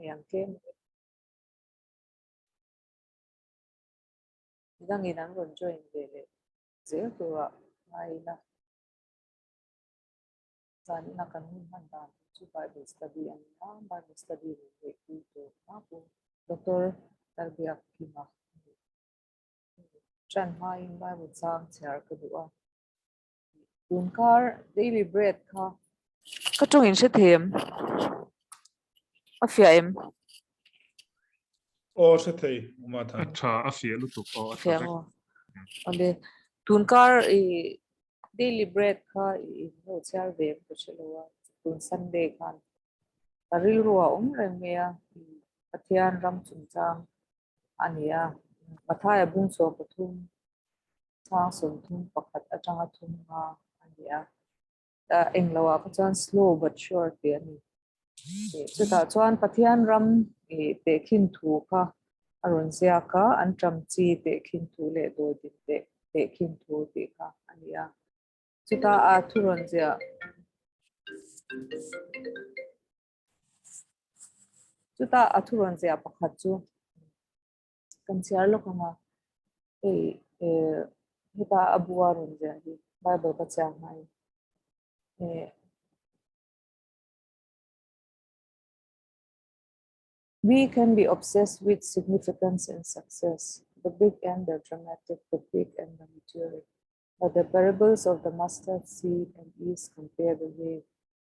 nei ang tlem a ni. Midangin an rawn join ve leh zel turah ngai ila. Zanina kan hun hman dan tur chu Bible study a ni a, Bible study rawn neihpui tur kha Pu Doctor Lalbiakkima a ni. Ṭan hmain Bible chang chhiar ka duh a. Tunkar daily bread kha ka tawng in hre thei em? A fiah em? Aw hre thei Uma Than. A tha a fiah lutuk aw a tha vek. Awle tunkar i daily bread kha i lo chhiar ve em ka hre lo a tun Sunday khan ka rilru a awm reng mai a Pathian ram chungchang a ni a Mathaia bungchhuah pathum chang 30 pakhat atanga thum nga a ni a. Englo ah kha chuan slow but sure tih a ni. Chutah chuan Pathian ram tehkhin thu kha a rawn ziak a, an ṭam chi tehkhin thu leh dawidin tehkhin thu tih kha a ni a. Chutah a thu rawn ziah Chutah a thu rawn ziah pakhat chu kan chhiar lawk ang a, hei eh heta a bu a rawn ziah hi Bible ka chhiar hmain eh We can be obsessed with significance and success, the big and the dramatic, the big and the meteoric. But the parables of the mustard seed and yeast compare the way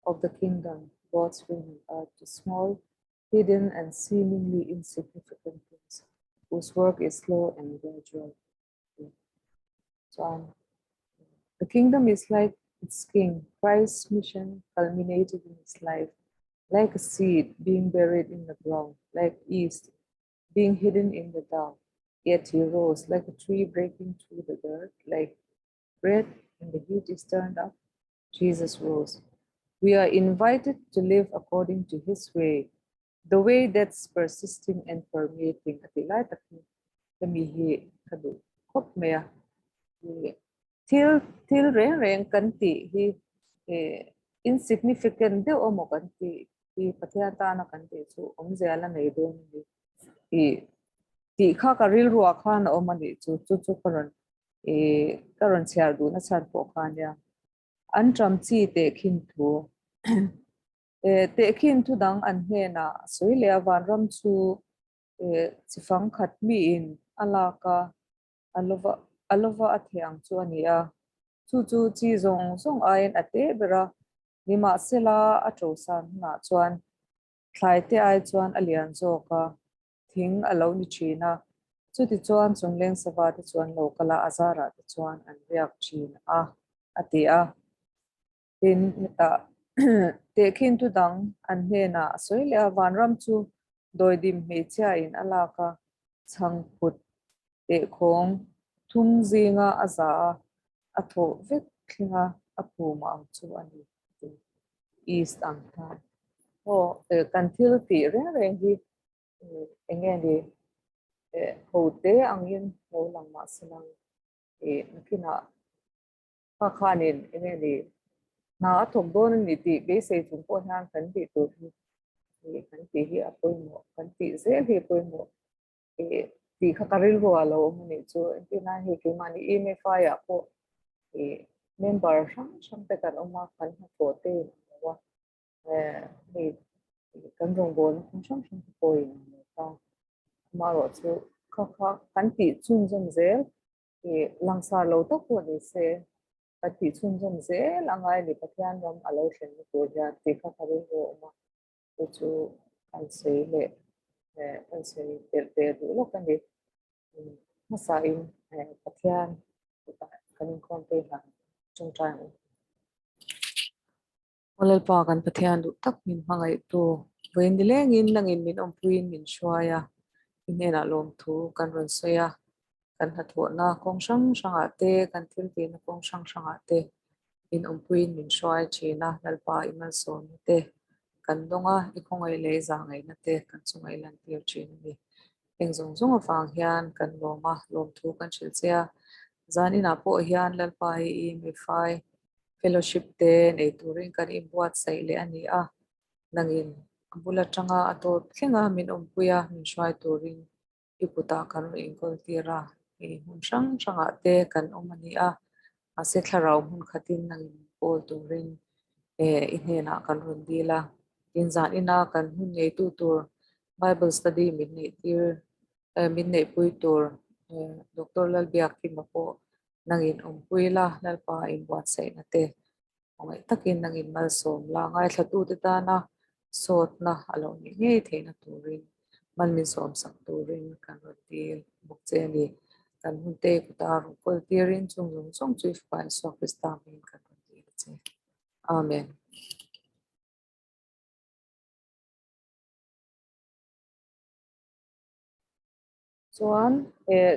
of the kingdom, God's reign on earth, to small, hidden and seemingly insignificant things whose work is slow and gradual. Chuan, the kingdom is like its king, Christ's mission culminated in his life, like a seed being buried in the ground, like yeast being hidden in the dark. Yet he rose like a tree breaking through the dirt, like bread when the heat is turned up. Jesus rose. We are invited to live according to his way, the way that's persisting and permeating a tih lai tak hi hemi hi ka duh khawp mai a. Thil thil reng reng kan tih hi insignificant deuh emaw kan tih hi Pathian tana kan tih chu awmzia la nei dawn a ni tih tih kha ka rilruah khan a awm a nih chu chu chu ka rawn ka rawn chhiar duhna chhan pawh kha ania. An ṭam chi tehkhin thu tehkhin thu dang an hnenah a sawi leh a, vanram chu chi fang khat miin a lak a, a lova a lova a theh ang chu a ni a. Chu chu chi zawng zawng aiin a teh ber a, nimahsela a ṭosan hunah chuan thlai te ai chuan a lian zawk a. thing a lo ni thin a, chutichuan chungleng sava te chuan lo kal a, a zarah te chuan an riak thin a, a ti a. Tin, hetah tehkhin thu dang an hnenah a sawi leh a, vanram chu dawidim hmeichhiain a lak a, chhangphut tehkhawng thum zinga a za a, a thawh vek thleng a, a phum ang chu a ni, a ti. East ang khan. Aw, kan thil tih reng reng hi eng nge ni ho te angin lo lang mah se lang ih nakinah kha khanin eng nge ni hna a thawk dawn a ni tih beisei chung pawh hian kan tih tur hi ih kan tih hi a pawimawh kan tih zel hi a pawimawh ih tih kha ka rilru ah lo awm a nih chu entirnan hei keimahni EMFI ah pawh ih member hrang hrang te kan awm a kan hnathawh te in ang lo a. hei kan rawngbawlna hmun hrang hrang te pawh in ang lo ta. Amaherawh chu kha kha kan tih chhunzawm zel ih langsar lo tak pawh ni se kan tih chhunzawm zel a ngai a ni Pathian ram a lo thlenna tur hian tih kha ka rilru a awm a, chu chu kan sawi leh kan sawi telh ve duh lawk a ni. Hmasain Pathian kan inkhawm phei hlan tawngtai ang u. Aw Lalpa kan Pathian duh tak min hmangaihtu, vawiin nilengin nangin min awmpuiin min hruai a, i hnenah lawmthu kan rawn sawi a, kan hnathawhna kawng hrang hrangah te, kan thil tihna kawng hrang hrangah te min awmpuiin min hruai thin a, Lalpa i malsawmna te kan dawng a, i khawngaih leh i zahngaihna te kan chunga i lantir thin a ni. Heng zawng zawng avang hian kan lawm a, lawmthu kan hrilh che a, zaninah pawh hian Lalpa hi i mifai Fellowship te nei turin kan inbuatsaih leh a ni a, nangin A bul atanga a tawp thleng a min awmpui a, min hruai turin i kutah kan rawn inkawl tir a, hei hmun hrang hrangah te kan awm a ni a, mahse thlarau hmun khatin nangin min kawl turin i hnenah kan rawn dil a, tin zan ina kan hun ngeitu tur Bible study min neih tir min neihpui tur Doctor Lalbiakkima pawh nangin awmpui la, Lalpa inbuatsaihna te Khawngaih takin nangin malsawm la ngaithlatute tana sawtna a lo nih ngei theihna turin mal min sawmsak turin kan rawn dil bawk che a ni. Kan hunte kuta rawn kawl tirin chung zawng zawng chu i Fapa Isua Krista hmingin kan rawn dil a che. Amen. Chuan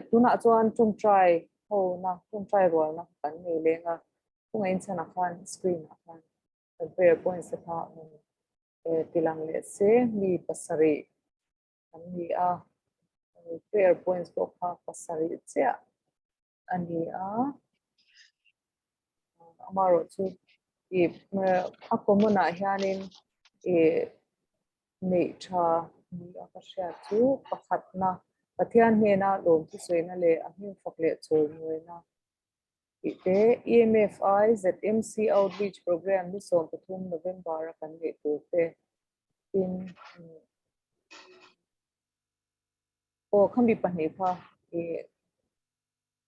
tunah chuan ṭawngṭai hona, ṭawngṭai rualna kan nei leng a, khawngaihin chhanah khan screen ah khan kan prayer points te kha rawn tilang leh se, mi pasarih kan ni a, prayer points pawh kha pasarih chiah a ni a, amaherawhchu ih a common ah hianin ih neih tha ni a ka hriat chu pakhatna Pathian hnena lawmthu sawina leh a hming fak leh chawlhnuaina tih te EMFI ZMC Outreach Programme ni 13 November a kan neih tur te tin aw khami pahnih kha ih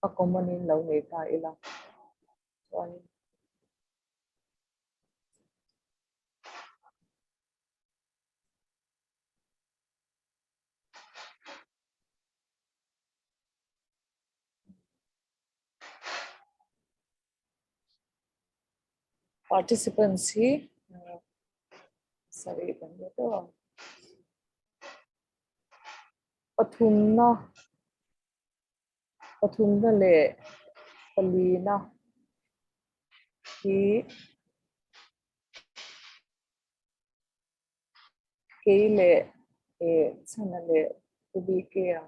a common in lo nei ta ila chuanin Participants hi sarih kan ni tawh ang. Pathumna pathumna leh palina hi kei leh eh chhana leh Pu BK-a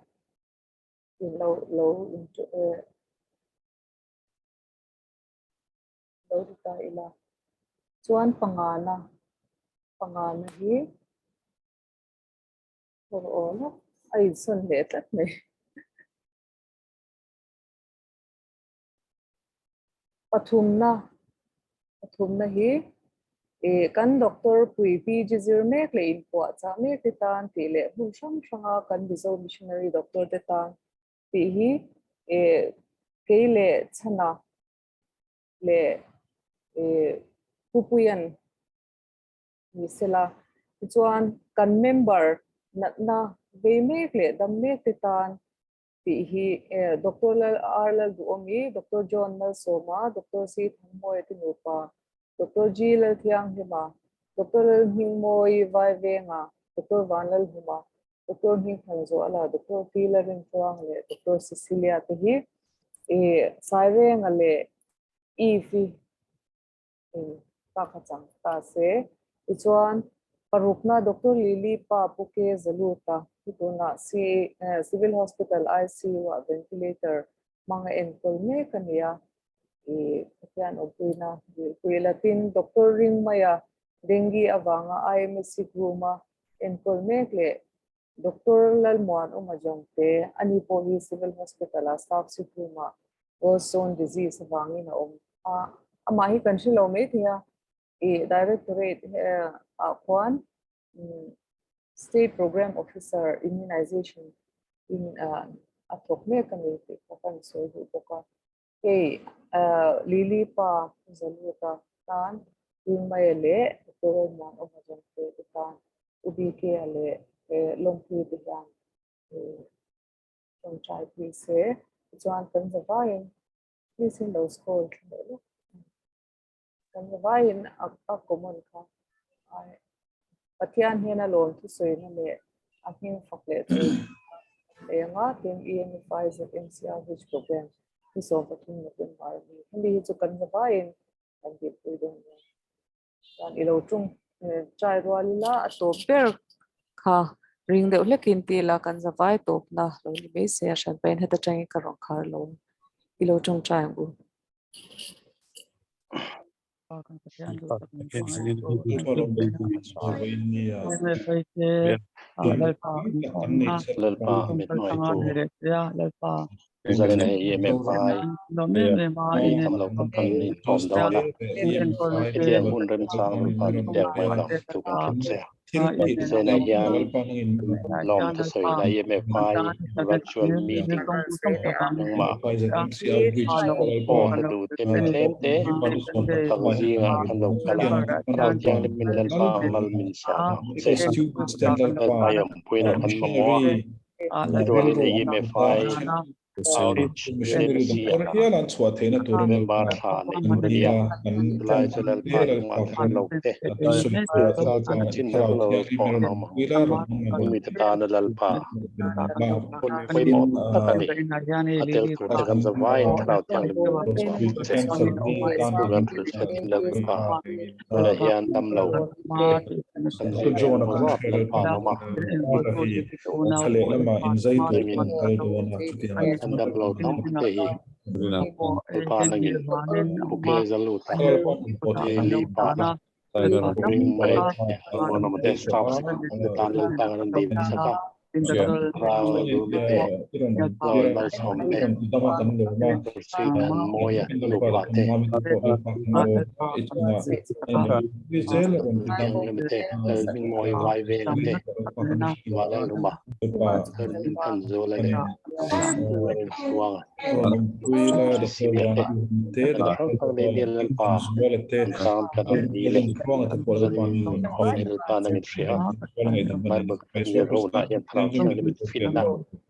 in lo lo in eh lo ti ta ila chuan pangana pangana hi aw aw lawk a insawn leh tlat mai. Pathumna pathumna hi ih kan doctor pui PG zir mek leh inpuahchah mek te tan tih leh hmun hrang hranga kan Mizo missionary doctor te tan tih hi ih kei leh chhana leh ih Pupuian ni sela tichuan kan member natna vei mek leh dam mek te tan tih hi Doctor Lal R Lalduhawmi, Doctor John Malsawma, Doctor C Thangmawia te nupa, Doctor G Lalthianghlima, Doctor Lalhmingmawi Vaivenga, Doctor Vanlalhuma, Doctor Hmingthanzuala, Doctor T Lalrintluang leh Doctor Cecilia te hi Sairenga leh Eve-i in ka kha chang ta se. Tichuan, parukna Doctor Lily pa Pu Ke Zaluta hi tunah Civil Hospital ICU ah ventilator hmanga enkawl mek a ni a, i Pathian awmpuina dilpui la. Tin, Doctor Ringmaia dengue avanga IMSC room-a enkawl mek leh Doctor Lalmuanawma Jongte, ani pawh hi Civil Hospital-a staff sick room-ah gallstone disease avangin a awm a, amah hi kan hre lo mai thei a, ih Directorate ah khuan State Programme Officer Immunization in a thawk mek a ni tih kha kan sawi duh bawk a. Hei Lily pa Zaluta tan Ringmaia leh Doctor Lalmuanawma Jongte te tan U BK-a leh Lawmpuii te hian tawngtai pui se. Tichuan kan zavaiin please in lo scroll thla leh lawk. Kan zavaiin a common kha Pathian hnena lawm thusawina leh a hming fak leh chu ei anga tin EMFI ZMCR which program hi 13 November a ni. Hemi hi chu kan zavaiin kan tihpui dawn nia. Chuan i lo tung try rual ila a tawp ber kha ring deuh hlekin ti ila kan zavai tawpna lo ni mai se a hran pahin heta tangin ka rawn khar lo i lo tawngtai ang u. Lalpa mit hnuaitu Zalena hei em em vai mi tam lo tak kan inkhawm dawn a, hetiang hun remchang Lalpa min pek mai vang chu kan hrilh che a. Zalena hian lawm thusawi lai em em vai virtual meeting nangmah aw hla duh te mi tlem te tak zingah kan lo kal a, Thlarau Thianghlim min Lalpa mal min sawm ang che. Lalpa i awmpuina kan mamawh a, i rualin ei em em vai Outreach ZMC ah November thla neih tur a ni a, chulai chu Lalpa chungah thar lo te, a chin ber lo pawh an awm ang. Mite tana Lalpa hun pawimawh tak a ni. A tel tur te kan zavaiin Thlarau Thianghlim min chhuah ang che. Chu kan hrilh hriatin Lalpa tunah hian dam lo kan zing engemaw zat Lalpa an awm a. Engin an dam lo tam te hi Lalpa nangin Uke Zaluta, Eli Pana, Ring Mai te, Muanawma te, staff te tan Lalpa kan rawn dil sak a, Rang Lumi te, Lal Malsawm te, Tursi Thanmawia nupa te, Lumi te, Lalhmingmawi Vaivenga te, Vanlalruma, Lalhmingthanzawla leh Lalsuanga. Hrisibia te kan hrang hrang leh Bial Lalpa an chang kan rawn ni le zanin Lalpa nangin hria Bible kan zir ho lah hian Thlarau Thianghlim in finna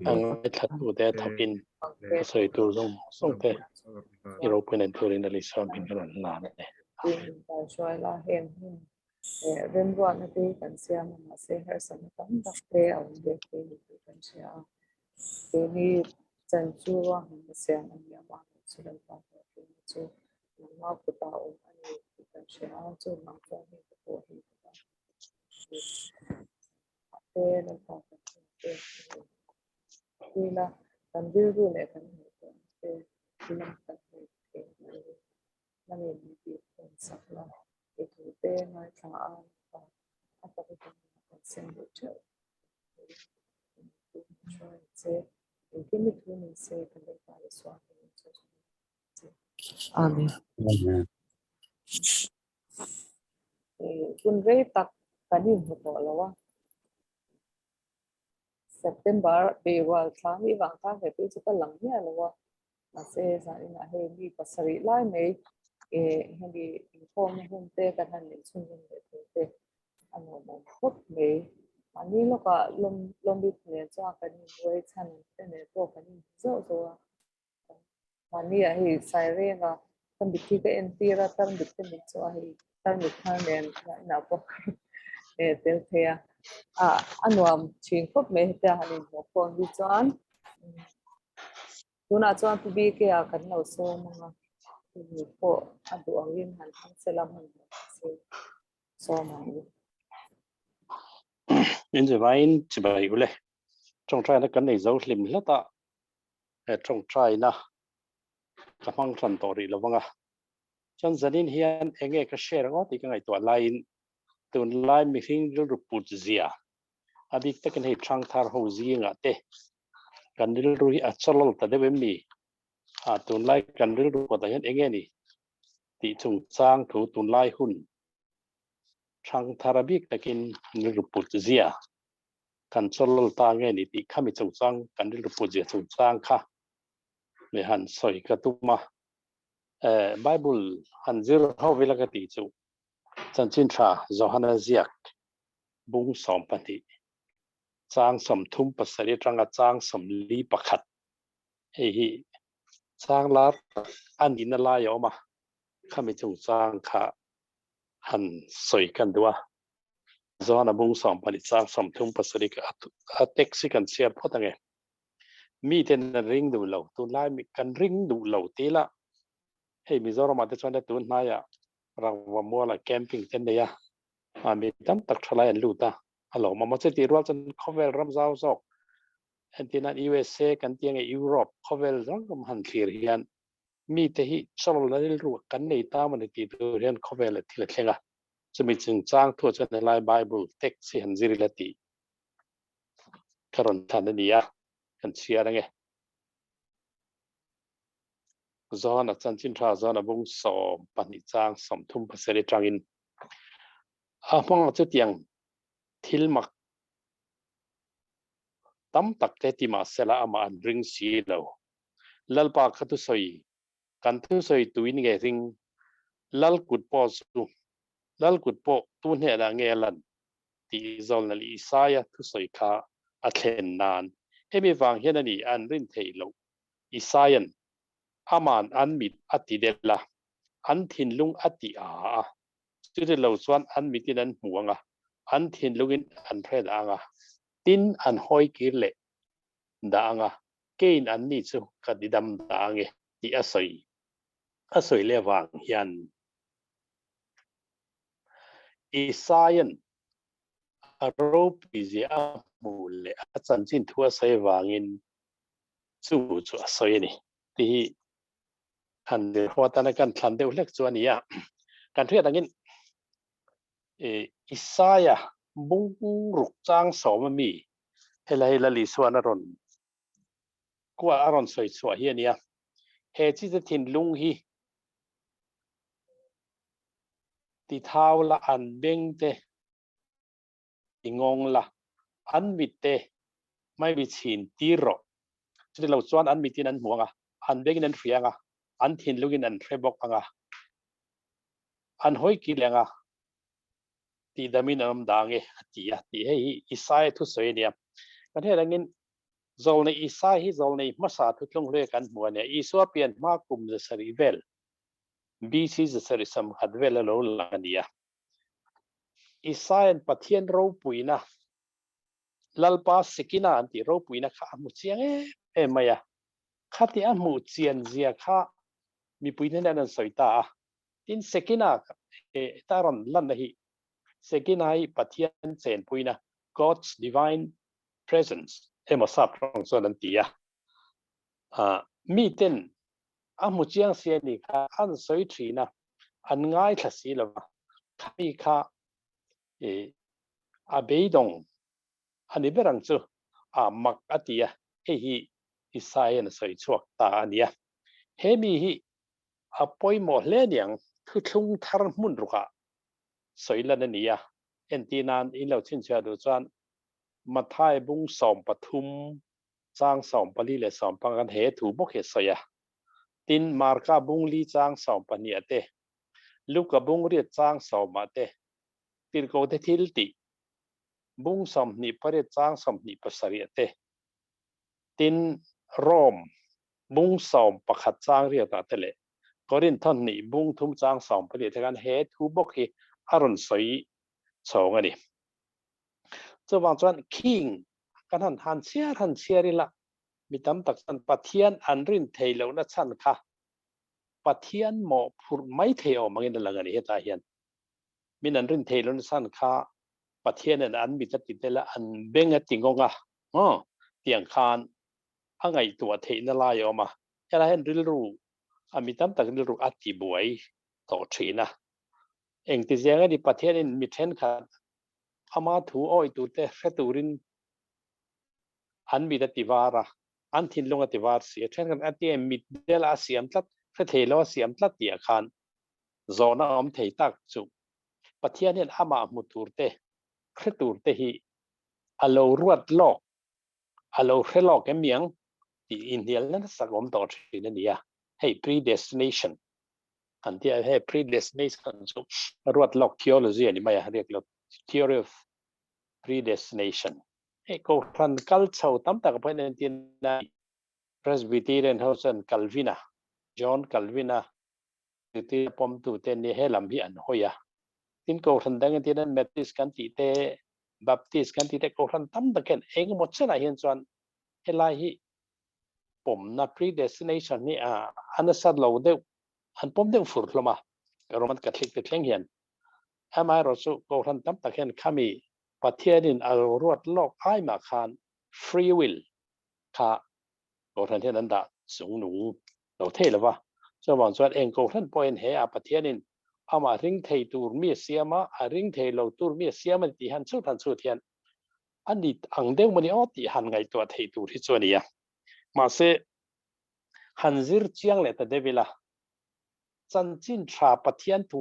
a ngaithla te thawkin a sawi tur zawng zawng te i ropui nen turin a Isua hming ka rawn hlan a ni. Remruatna te kan siam a, mahse harsatna tam tak te a awm ve thei ni tih kan hria a. Keini chan chu ruahmanna siam a ni a, mahni chu Lalpa hlawhtlinna chu nangma kutah a awm a ni tih kan hria a, chuvang chuan hei te pawh hi ka te Lalpa kan hriat te a ni. Tuila kan rilru leh kan ngaihtuahna te lam kan hmuh theih turin Nangin mi tih phun sak la, i thu te ngaithla a pa a tak i kan kan sem duh theuh hruai che engkim i thu ni se kan Lalpa Isua hmingin chu chu che. Amen. Hun rei tak kan inhmu tawh lo a. September beirual thla mi vang khan he phei chu ka lang miah lo a. Mahse zaninah hei mi pasarih lai mai eh hemi inkhawmna hun te kan han neih chhunzawm leh tur te a nuamawm khawp mai. Mahni lawkah lawm lawmit nen chuan kan inbuai chhan te nen pawh kan inhmu zauh zauh a. Mahni ah hei Sairenga ka mitthi ka entir a, tarmit te mit chu a hei tarmit thar nen inah pawh eh tel thei a. Ah a nuam thin khawp mai hetia han inhmuh khawm hi chuan. Tunah chuan Pu BK ah kan lo sawm ang a, mi pawh a duh angin han hmang se la hman hmawh se sawm ang u. In zivaiin chibai u le. Tawngtaina kan nei zo hlim hlat a, he tawngtaina ka hmang hran tawh rih lo vang a. Chuan zanin hian enge ka share ang aw tih ka ngaihtuah laiin tunlai mihring rilru put zia a bik takin hei thangthar ho zingah te kan rilru hi a chawlawl ta deuh em ni? A tunlai kan rilru kawtah hian eng nge ni tih chungchang thu tunlai hun thangthar a bik takin rilru put zia kan chawlawl ta nge ni tih khami chungchang kan rilru put zia chungchang kha mi han sawi ka tum a. Bible han zir ho vela ka tih chu chanchin tha Johana ziak bung 12 chang 37 atanga chang 41 hei hi chang lar tak a nihna lai a awm a, khami chungchang kha han sawi kan duh a. Johana bung 12 chang 37 kha a text hi kan chhiar phawt ange. Miten an ring duh lo, tunlai kan ring duh lo tih lah hei Mizoramah te chuan tun hnaiah Rangva mualah camping te an nei a, a mi tam tak thalai an lut a, a lo awm a. Mahse tih rual chuan khawvel ram zau zawk entirnan USA kan tih ange Europe khawvel zawng zawng han thlir hian Mite hi chawlna rilru kan nei ta maw ni tih tur hian khawvel ah thil a thleng a, chumi chungchang thu chuan helai Bible text hi han zir ila tih ka rawn thlan a ni a, kan chhiar ange. John-a chanchin tha John-a bung 12 chang 37 atangin a hmangah chutiang thil mak tam tak te ti mahsela amah an ring si lo. Lalpa kha thusawi, kan thusawi tuin nge ring? Lal kut pawh chu, Lal kut pawh tu hnenah nge a lan? tih zawlna leh Isaia thusawi kha a thlen nan hemi vang hian a ni an rin theih loh. Isaia'n ama'n an mit a ti del a, an thinlung a ti a a, chuti lo chuan an mitin an hmu ang a, an thinlungin an hre dah ang a, tin an hawi kir leh dah ang a, keiin anni chu ka didam dah ang e tih a sawi a sawi leh avang hian Isaia'n a ropuizia a hmuh leh a chanchin thu a sawi avangin chu chu a sawi a ni tih hi han zir ho atana kan thlan deuh hlek chu a ni a. Kan hriat angin Isaia bungruk chang sawm ami helai hi Lal Isuan a rawn kuah a rawn sawi chhuah hi a ni a. He chite thinlung hi ti thau la an beng te ti ngawng la, an mit te hmaimi chhin tir rawh. Chuti lo chuan an mitin an hmu ang a, an bengin an hria ang a, an thinlungin an hre bawk ang a, an hawi kir leh ang a, tihdamin an awm dang e, a ti a, tih hei hi Isaia thusawi a nia. Kan hriat angin Zawlnei Isai hi zawlnei hmasa thutlung hlui kan hmu a nia. Isua pian hma kum 700 vel, BC 730 vel a lo lang a nia. Isaia'n Pathian ropuina, Lalpa Sekina an tih ropuina kha a hmu chiang em em mai a. Khati a hmuh chian zia kha mipui hnen an rawn sawi ta a. Tin, Sekina heta rawn lanna hi Sekina hi Pathian chenpuina, God's divine presence, emaw sap tawng chuan an ti a. Miten a hmu chiang si a ni kha an sawi thin a, an ngaithla si lo va, khami kha a beidawng a ni ber ang chu, a mak a ti a, hei hi Isaiah-in a sawi chhuak ta a ni a. He mi hi a pawimawh hle aniang, thuthlung thar hmun rukah sawi lan a ni a, entir nan in lo chhinchhiah duh chuan Mathai bung 13 chang 14 leh 15 khan he thu bawk hi a sawi a. Tin, Marka bung li chang 12 ah te, Luka bung riat chang 10 ah te, Tirhkohte thil tih bung 28 chang 27 ah te, tin, Rom bung 11 chang riat ah te leh Korinth hnih bung thum chang 14 te khan he thu bawk hi a rawn sawi chhawng a ni. Chuvang chuan King kan han han chhiar han chhiar ila mi tam tak chuan Pathian an rin thei lohna chhan kha Pathian mawh phurh mai thei awm angin a lang a ni hetah hian. Min an rin thei lohna chhan kha Pathianin an mit a ti tel a, an beng a ti ngawng a, aw tiang khan a ngaihtuah theihna lai a awm a, helai hian rilru a mi tam tak rilru a ti buai tawh thin a. Engtiziang a ni Pathianin mi thenkhat ama thu awih turte hre turin an mit a ti var a, an thinlung a ti var si a, thenkhat a ti em mit bel a siam tlat, hre thei lo a siam tlat tih ah khan zawhna a awm thei tak chu Pathian hian amah hmu turte, hre turte hi a lo ruat lawk, a lo hre lawk em miang tih inhnialna nasa awm tawh thin a ni a, hei predestination an tia hei predestination chu ruat lawk theology a ni mai a, riak lo theory of predestination. Hei kohhran kal chho tam tak pawhin entirna Presbyterian ho chuan Calvin-a, John Calvin-a zirtir pawmtute an ni he lam hi an hawi a. Tin kohhran dang entirna Methodist kan tih te, Baptist kan tih te kohhran tam tak hian engemaw chenah hian chuan helai hi pawmna predestination hi a nasa lo deuh, an pawm deuh fur hlawm a, Roman Catholic te thleng hian. Amaherawhchu kohhran tam tak hian khami Pathianin a lo ruat lawk ai mah khan free will kha kohhran hian an dah chung nung lo thei lo va. Chuvang chuan eng kohhran pawhin he a Pathianin amah ring thei tur mi a siam a, a ring thei lo tur mi a siam a ni tih han chhut han chhut hian a ni ang deuh mawni aw tih han ngaihtuah theih tur hi chu a ni a. Mahse, han zir chiang leh ta deuh ila, chanchin tha Pathian thu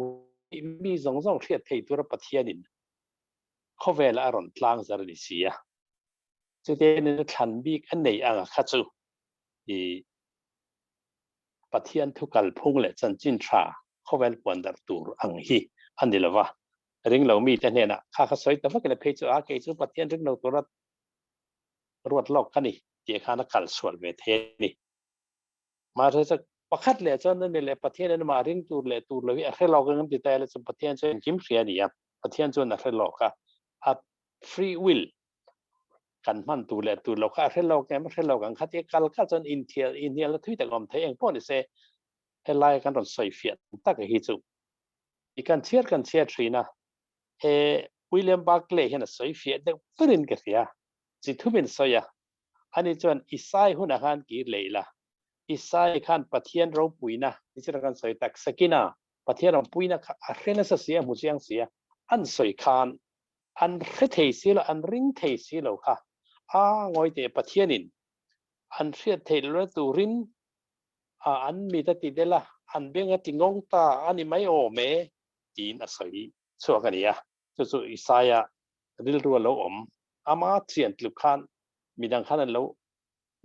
hi mi zawng zawng hriat thei tura Pathianin khawvela a rawn tlang zar a ni si a. Chutiang in thlan bik a nei anga kha chu i Pathian thu kalphung leh chanchin tha khawvel puan darh tur ang hi a ni lova. Ringlo mite hnenah kha kha sawi ta vak ila phei chu a kei chu Pathian ringlo tura ruat lawk ka ni tih khan a kal sual ve thei a ni. Mahse chu pakhat leh chuan a ni leh Pathian in amah ring tur leh tur lo hi a hre lawk ang ti ta ila chu Pathian chu engkim hria a ni a, Pathian chuan a hre lawk a, a free will kan hman tur leh tur lo kha a hre lawk em a hre lawk ang kha tia kal kal chuan inthial inhnial na thui tak awm thei eng pawh ni se helai kan rawn sawi fiah tak hi chu i kan chhiar kan chhiar thin a he William Barclay hian a sawi fiah deuh berin ka hria chi thumin sawi a ani chuan Isai hunah khan kir leh ila Isai khan Pathian ropuina nichina kan sawi tak sakina Pathian awmpuina kha a hre nasa si a hmu chiang si a an sawi khan an hre thei si lo, an ring thei si lo kha a ngawi teh Pathianin an hriat theih lohna turin a an mit a ti del a, an beng a ti ngawng ta a ni mai awm e tiin a sawi chhuak a ni a. Chu chu Isaia rilru a lo awm, ama thian tluk khan midang khan an lo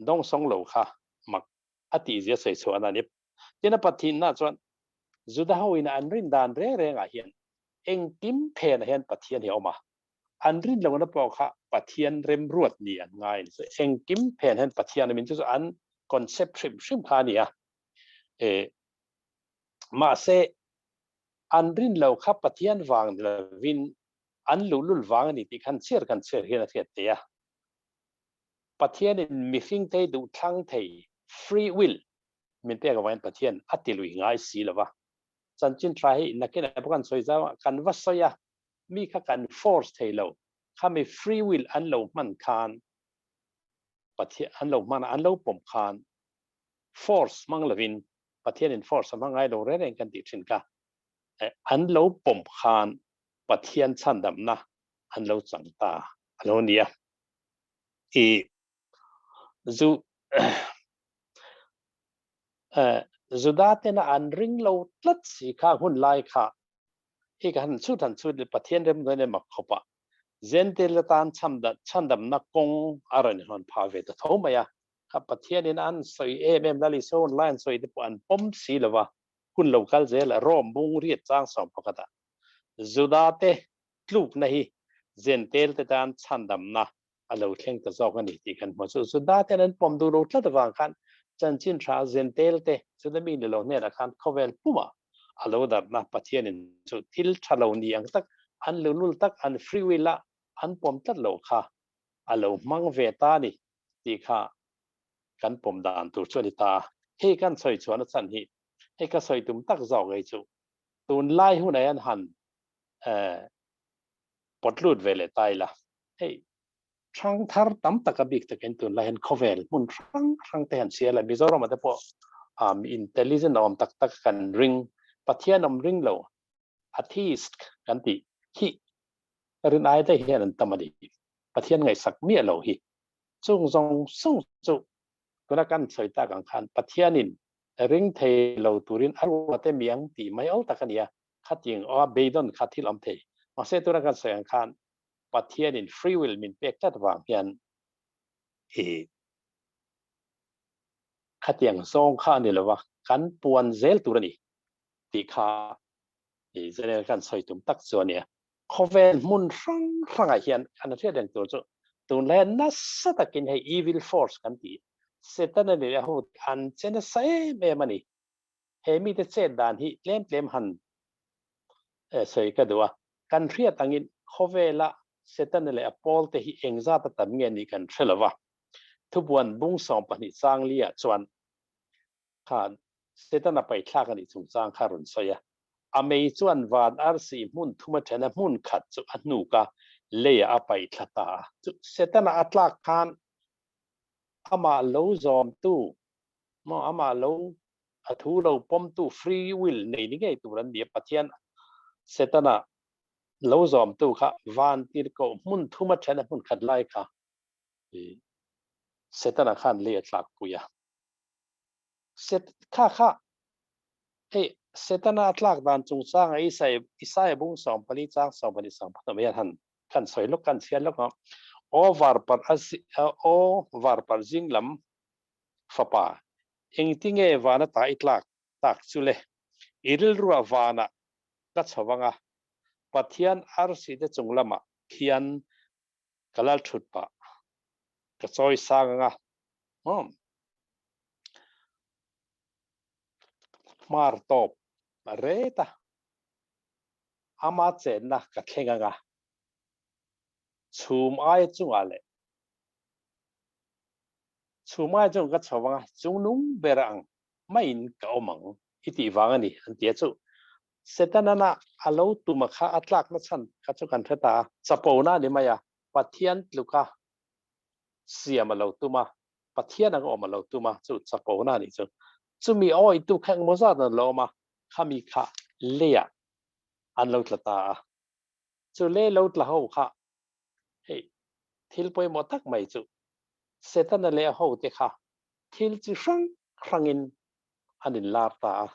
dawngsawng lo kha mak a tihzia sawi chhuah a ni. Tin a Pathianna chuan Juda hoin an rin dan reng rengah hian engkim phenah hian Pathian hi a awm a, an rin lohna pawh kha Pathian remruat ni an ngai a ni. Chu engkim phen hian Pathian awmin chu chu an concept hrim hrim kha a ni a. E, mahse an rin lo kha Pathian vang ni lovin an luhlul vang a ni tih khan chhiar kan chhiar hian a hriat theih a. Pathianin mihring te duh thlang thei, free will, min pek avangin Pathian a ti lui ngai si lo va. Chanchin tha hi nakin ah pawh kan sawi zau a, kan va sawi a, mi kha kan force thei lo, khami free will an lo hman khan Pathian an lo hman a, an lo pawm khan force hmang lovin Pathianin force a hmang ngai lo reng reng kan tih thin kha, an lo pawm khan Pathian chhandamna an lo chang ta a lo ni a. I zu Juda tena an ring lo tlat si kha hun lai kha hi ka han chhut han chhut Pathian rem dawn em a khawp a Gentile tan chhandamna kawng a rawn hawn phah ve ta tho mai a kha Pathian in an sawi em em Lal Isua hun lai an sawi te pawh an pawm si lo va hun lo kal zel a Rome bung riat chang sawm pakhat ah Juda te tlukna hi Gentile te tan chhandamna a lo thleng ta zawk a ni tih kan hmu. Chu Juda ten an pawm duh lo tlat avang khan chanchin tha Gentile te Juda mi ni lo hnenah khan khawvel pumah a lo darhna Pathianin chu thil tha lo ni ang tak an luhlul tak an free will a an pawm tlat lo kha a lo hmang ve ta a ni tih kha kan pawm dan tur chu a ni ta a. Hei kan sawi chhuahna chhan hi hei ka sawi tum tak zawk ei chu tunlai hunah hian han pawt lut ve leh ta ila. Hei, hrang thar tam tak a bik takin tunlai hian khawvel hmun hrang hrang te han chhiar la, Mizoram ah te pawh intelligent a awm tak tak kan ring, Pathian awm ring lo, atheist kan tih hi rin ai te hian an tam a ni. Pathian ngaihsak miah lo hi. Chung zawng zawng chu tuna kan sawi tak ang khan Pathianin ring thei lo turin a ruat em ang tih mai awl tak a ni a, khatiang aw a beidawn kha thil awm thei. Mahse tuna kan sawi ang khan Pathianin free will min pek tlat vang hian i khatiang zawng kha a ni lo va, kan puan zel tur a ni tih kha i general kan sawi tum tak chu a nia. Khawvel hmun hrang hrangah hian kan hriat reng tur chu tunlai nasa takin hei evil force kan tih Setana leh a ho an che nasa em em a ni. He mite chet dan hi tlem tlem han sawi ka duh a. Kan hriat angin khawvela Setana leh a pawlte hi engzat a tam nge nih kan hre lo va. Thubuan bung 12 chang liah chuan khan Setana paithlak a nih chungchang kha a rawn sawi a. A mei chuan van arsi hmun thum a then a, hmun khat chu a hnuk a, leiah a paithla ta a. Chu Setana a tlak khan amah lo zawmtu maw amah lo a thu lo pawmtu free will nei ni ngei tur an ni a, Pathian Setana lo zawmtu kha van tirhkoh hmun thuma then a hmun khat lai kha Setana khan lei a tlakpui a. Set kha kha hei Setana a tlak dan chungchanga Isaia bung 14 chang 12 13 hian han kan sawi lawk kan chhiar lawk a, Aw varparh a aw varparh zing lam fapa engtinge vana ta i tlak tak chu le? I rilruah vanah ka chho vang a, Pathian arsi te chung lamah khian ka lal thut pah ka chawi sang ang a, umm hmar tawp a ret a, ama chenna ka thleng ang a, chhum aia chungah leh chhum aia chung ka chho ang a, chungnung ber ang maiin ka awm ang i tih vang a ni an ti a chu. Setana a lo tum a kha a tlakna chhan kha chu kan hre ta a, chapona a ni mai a, Pathian tluka siam a lo tum a, Pathian anga awm a lo tum a, chu chapona a nih chu. Chumi awitu kha engmaw zat an lo awm a, khami kha leiah an lo tla ta a. Chu lei lo tla ho kha hei thil pawimawh tak mai chu Setana leh a hote kha thil chi hrang hrangin an inlar ta a.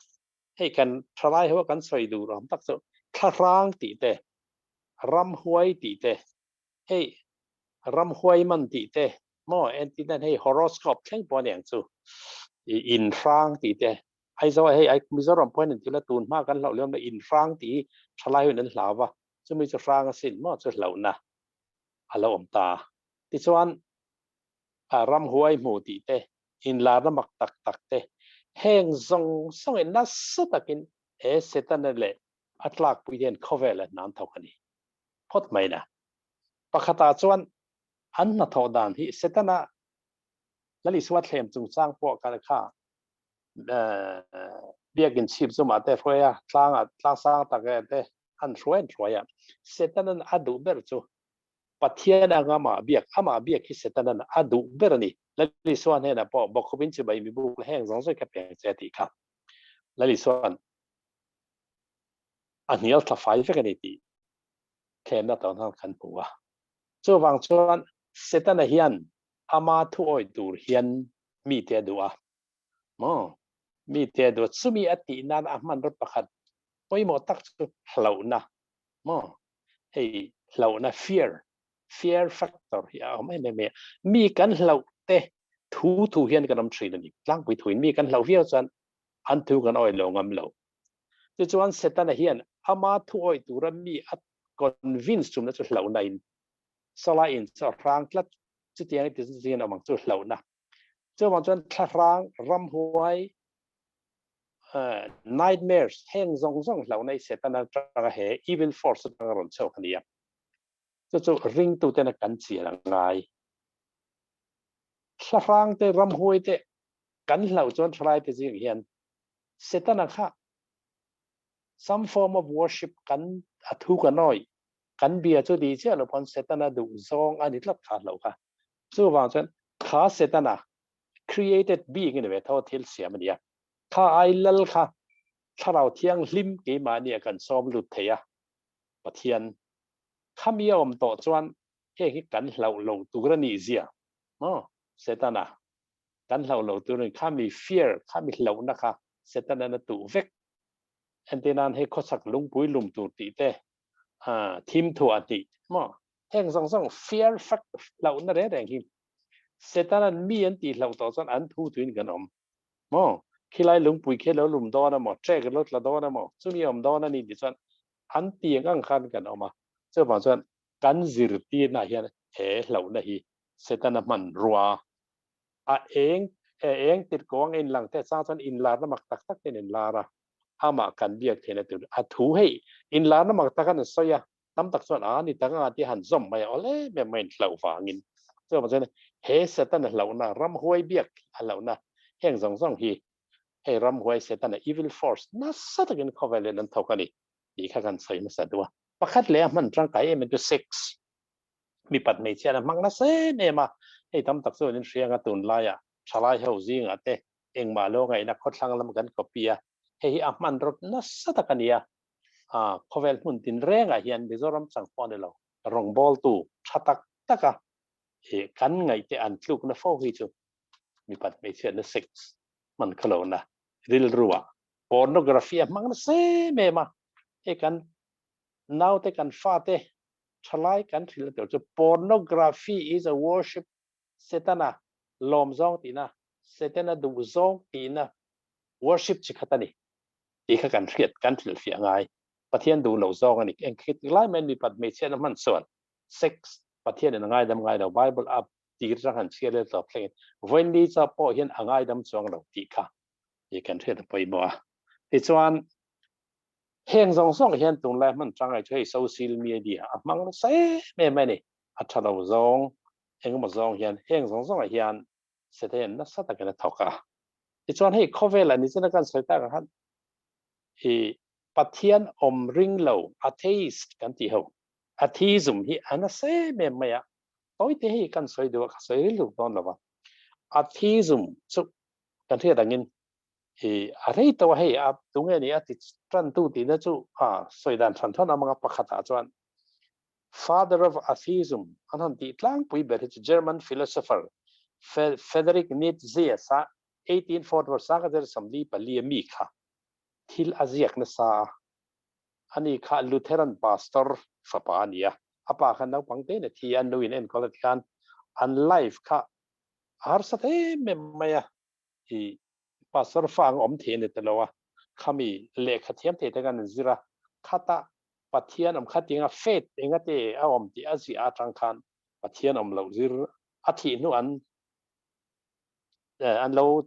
Hei kan thalai ho a kan sawi duh ram tak chu thlahrang tih te, ramhuai tih te, hei ramhuai man tih te maw entirnan hei horoscope thleng pawh a ni ang chu inhrang tih te Aizawl hei Mizoram pawhin an ti la tun hma kan hlauh lem lo inhrang tih hi thalai hoin an hlau va chumi chu hrang asin maw chu hlauhna a lo awm ta. Tichuan ramhuai hmu tih te inlarna mak tak tak te heng zawng zawngin nasa takin he Setana leh a tlakpui hian khawvel a hnan thawk a ni phawt mai na. Pakhatah chuan an hnathawh dan hi Setana Lal Isua thlem chungchang pawh kan kha biakin chhip chumah te hruai a, tlangah tlang sang tak e te an hruai an hruai a. Setanan a duh ber chu Pathian anga amah biak, amah biak hi Setanan a duh ber a ni. Lal Isua hnenah pawh bawkkhupin chibai mi buk la heng zawng zawng ka peng che a tih kha. Lal Isua'n a hnial thla fai vek a ni tih thlemna tawn han kan hmu a. Chuvang chuan Setana hian ama thuawi tur hian mite a duh a. Maw? Mite a duh a. Chumi a tih nan a hmanraw pakhat pawimawh tak chu hlauhna. Maw? Hei hlauhna fear, fear factor hi a awm em em mai a. Mi kan hlauh te thu thu hian kan awm thin a ni. Tlangpui thuin mi kan hlauh viau chuan an thu kan awih lo ngam lo. Tichuan Setana hian ama thu awih tura mi a convince tumna chu hlauhna in Sawlai in chu a hrang tlat chutiang i ti chu chutiang in awm ang chu hlauhna. Chuvang chuan thlahrang, ramhuai, nightmares heng zawng zawng hlauhna i Setana atanga he evil force atanga rawn chhuak a ni a. Chu chu ringtuten a kan chian a ngai. Thlahrang te, ramhuai te kan hlauh chuan thalai te zing hian Setana kha some form of worship kan a thu kan awih, kan bia chu ti chiah lo pawn Setana duh zawng a ni tlat kha hlauh kha. Chuvang chuan kha Setana created being a ni ve tho thil siam a ni a. Kha ai lal kha thlarau thianghlim keimahni a kan sawm lut thei a, Pathian khami a awm tawh chuan heng hi kan hlauh lo tur a nih zia maw Setana kan hlauh lo tur a ni khami fear khami hlauhna kha Setanan a tuh vek. Entirnan hei khawchhak lungpui lum tur tih te thim thuah tih maw heng zawng zawng fear factor hlauhna reng reng hi Setanan mi an tih hlauh tawh chuan an thu tuin kan awm maw khilai lungpui khi lo lum dawn a maw trek lo tla dawn a maw chumi awm dawn a ni tih chuan an ti ang ang khan kan awm a chuvang chuan kan zirtirna hian he hlauhna hi Setana hmanrua a eng eng tir kawng in lang te chang chuan inlarna mak tak tak ten inlar a amah kan biak theihna tur a thu hei inlarna mak tak an sawi a tam tak chuan a ni tak anga ti han zawm mai a awl em em mai in hlauh vangin chuvang chuan he Setana hlauhna ramhuai biak a hlauhna heng zawng zawng hi hei ramhuai Setana evil force nasa takin khawvel hian an thawk a ni tih kha kan sawi hmasa duh a pakhat leh a hman tangkai em em chu sex mipat hmeichhia an hmang nasa em em a hei tam tak chuan in hriang a tunlaiah thalai ho zingah te. Engmah lo ngaihna khawthlang lam kan copy a, hei hi a hmanraw nasa tak a ni a, khawvel hmun tinrengah hian Mizoram chang pawh a ni lo, rawngbawltu tha tak taka kan ngaihte an tlukna fo hi chu mipat hmeichhiatna sex hman kha lohna rilrua pornography a hmang nasa em em a, hei kan naute kan fate thalai kan hrilh na tur chu pornography is a worship Setana lawm zawng tihna, Setana duh zawng tihna worship chi khat a ni tih kha kan hriat, kan hrilhfiah ngai. Pathian duh loh zawng a ni. Engkhat lai mai mipat hmeichhiatna hman chuan sex Pathianin a ngaidam ngai lo, Bible a tir atang han chhiar leh tawp thlengin vawiin cha pawh hian a ngaidam chuang lo tih kha i kan hriat a pawimawh a. Tichuan heng zawng zawng hian tunlai hman tangai chu hei social media a hmang nasa em em a ni. A tha lo zawng engemaw zawng hian heng zawng zawngah hian Satan nasa takin a thawk a. Tichuan hei khawvelah ni chuna kan sawi tak ang khan i Pathian awm ring lo, atheist kan tih ho, atheism hi a nasa em em mai a. Tawite hei kan sawi duh a, ka sawi rilru dawn lo va. Atheism chu kan hriat angin i a rei tawh a hei a tunge ni a ti tantu tihna chu a sawi dan hran hran amanga pakhatah chuan Father of Atheism an han tih tlangpui ber hi chu German philosopher Frederick Nietzsche sa 1844 sanga zer 44 a mi kha thil a ziak nasa a, ani kha Lutheran pastor fapa a ni a, a pa kha naupang te in a thi a, an nu in enkawl a ti khan an life kha a harsat em em mai a, i pastor fa ang awm thei a ni ta lo a, khami lehkha thiam thei te khan an zir a, khata Pathian awm kha tinga faith engate a awm tih a ziah atang khan Pathian awm loh zir a thih hnu an an lo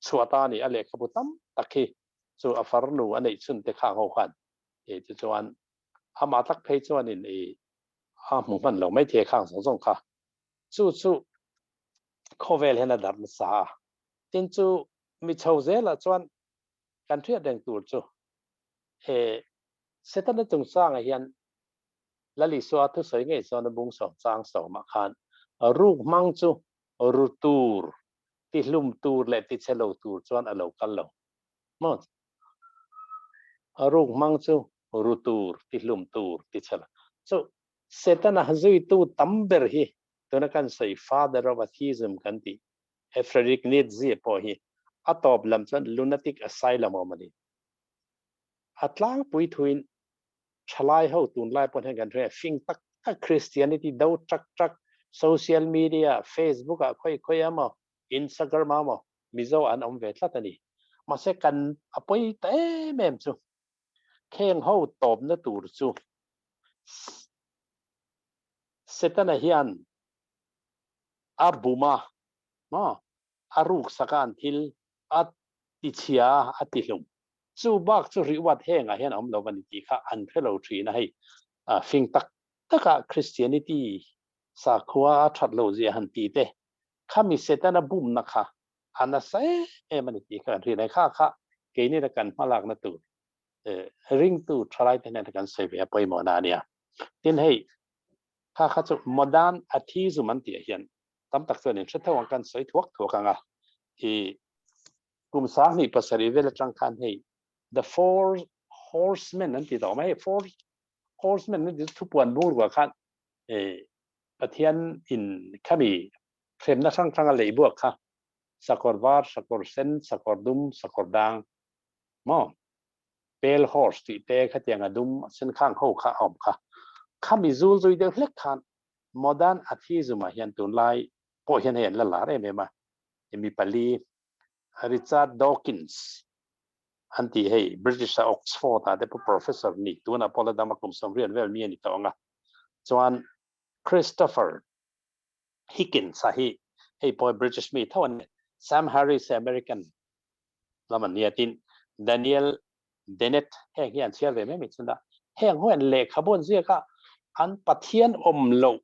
chhuah ta a ni. A lehkhabu tam tak hi chu a farnu a neih chhun te khang ho khan i tichuan amah tak phei chuanin i a hmu hman lo maithei khang zawng zawng kha chu chu khawvel hian a darh nasa a. Tin chu mi chho zelah chuan kan hriat reng tur chu he Setana chungchangah hian Lal Isua thusawi ngei chuan a bung sawm chang sawmah khan ruk hmang chu ru tur, tihlum tur leh tichhe lo tur chuan a lo kal lo maw? Ruk hmang chu ru tur, tihlum tur, tichhe lo. Chu Setana zuitu tam ber hi tuna kan sawi Father of Atheism kan tih he Friedrich Nietzsche pawh hi a tawp lam chuan lunatic asylum a awm a ni. A tlangpui thuin thalai ho tunlai pawh hian kan hria fing tak tak Christianity do tak tak social media Facebook ah khawi khawi emaw Instagram ah emaw Mizo an awm ve tlat a ni. Mahse kan a pawi ta em em chu kheng ho tawpna tur chu Setana hian a bum a maw a ruk sak a an thil a ti chhia a ti hlum. Chu bak chu reward hengah hian a awm lo a ni tih kha an hre lo thin a, hei fing tak taka Christianity sakhua a that loh zia han ti te khami Setana bumna kha a nasa em em a ni tih kha kan hriat a, kha kha keini la kan hmalakna tur ringtu thalaite hnena kan sawi ve a pawimawhna a nia. Tin hei kha kha chu modern atheism an tih ah hian tam tak chuan in hre tho ang kan sawi thuak thuak ang a i kum sang hnih pasarih vel atang khan hei the four horsemen an ti tawh mai four horsemen an ti thupuan bung ruah khan e Pathian in khami hremna hrang hrang a lei buak kha sakawr var sakawr sen sakawr dum sakawr dang maw pale horse tih te khatiang a dum sen khang ho kha a awm kha khami zul zui deuh hlek khan Modern atheism ah hian tunlai pawh hian hei an la lar em em a, mi pali Richard Dawkins an tih hei British a Oxford ah te pawh professor ni tunah pawh la dam a kum sawmriat vel mi a ni tawh ang a, chuan Christopher Hitchens a hi hei pawh British mi tho a ni, Sam Harris hi American lam an nia tin Daniel Dennett heng hi an chhiar ve mai mai chhun a, heng ho hian lehkhabu an ziak a, an Pathian awm loh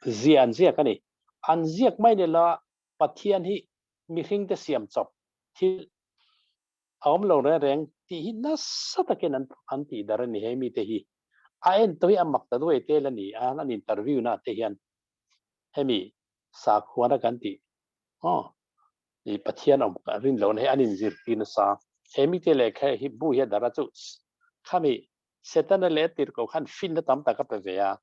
zia an ziak a ni. An ziak mai ni lo a, Pathian hi mihring te siam chawp thil a awm lo reng reng tih hi nasa takin an an tih dar a ni hei mite hi. A en tawh hi a mak ta duai tel a ni a, an interview na te hian hemi sakhuana kan tih aw. I Pathian awm rin lo na hi an inzirtir nasa. He mite lehkha hi bu hi a darh a chu khami Setana leh tirhkoh khan finna tam tak a pe ve a.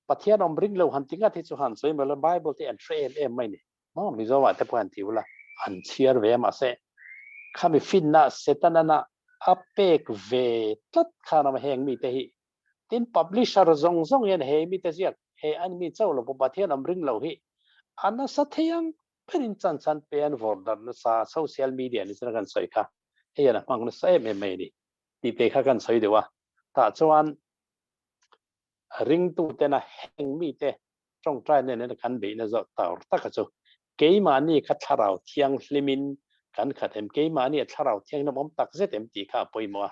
Pathian awm ring lo han ti ngat hi chu han sawi mai lo, Bible te an hre em em mai ni. Maw Mizo ah te pawh han ti ula an chhiar ve a mahse khami finna Setana na a pek ve tlat khan awm a heng mite hi. Tin publisher zawng zawng hian he mite ziak he an mi chauh lo pawh Pathian awm ring lo hi a nasa thei ang berin chan chan pe an vawrh darh nasa social media ni chuan kan sawi kha hei hian a hmang nasa em em mai a ni tih te kha kan sawi deuh a. Tah chuan ringtutena heng mite tawngtai nen kan beihna zawh tur taka chu keimahni kha thlarau thianghlimin kan khat em, keimahni a thlarau thianghlim awm tak zet em tih kha a pawimawh a,